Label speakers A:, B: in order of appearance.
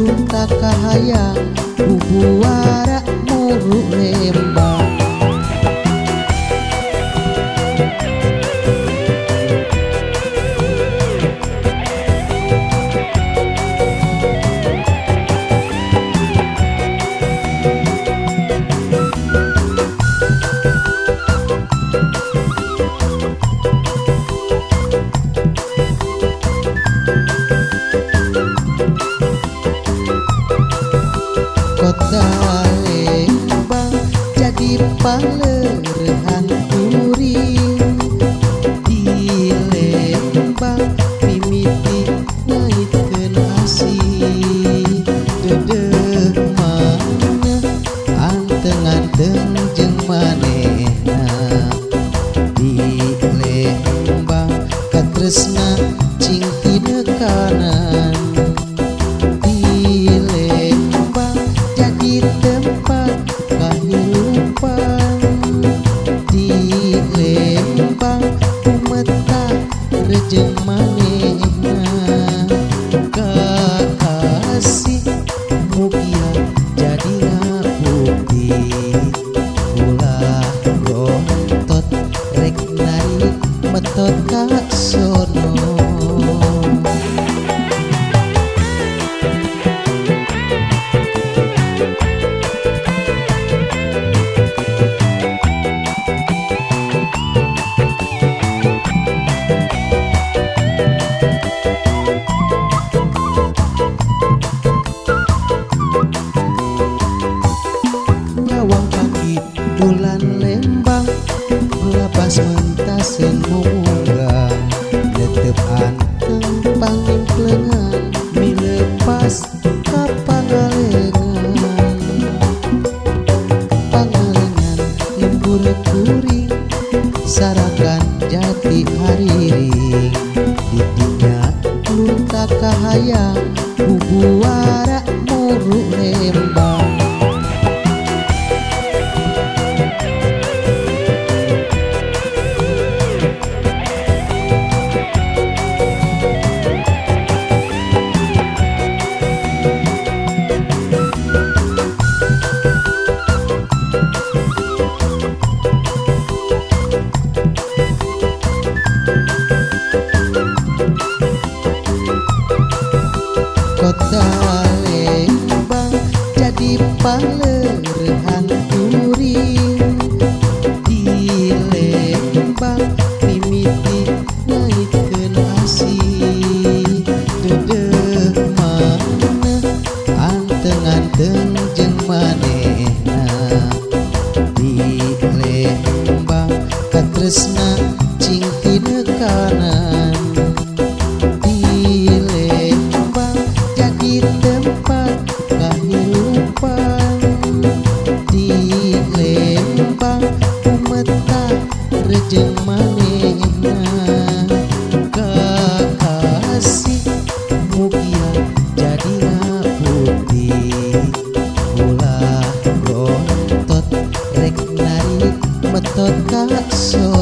A: lunta kahayang bubuara muru Lembang. Kota Lembang jadi palerehan kuring, di Lembang mimiti ngaitkeun asih. Deudeuh mana anteng-anteng jeung manehna, di Lembang katresna cing tinekanan. Tempat kahirupan di Lembang kumetah rejeng manehna. Kakasih mugia jadi ngabukti, ulah rontot rek narik metot ka sono. Bulan Lembang lapas mentasen munggah, netep anteng pangimplengan milepas ka pangalengan. Pangalengan lembur kuring sarakan jati hariring, didinya lunta kahayang bubuara muru Lembang. Kota Lembang jadi palerehan kuring, di Lembang mimiti ngaitkeun asih. Deudeuh mana anteng-anteng jeung manehna, di Lembang katresna cing tinekanan. Tempat kahirupan di Lembang kumetah rejeng manehna. Kakasih mugia jadi ngabukti, ulah rontot rek narik metot ka sono.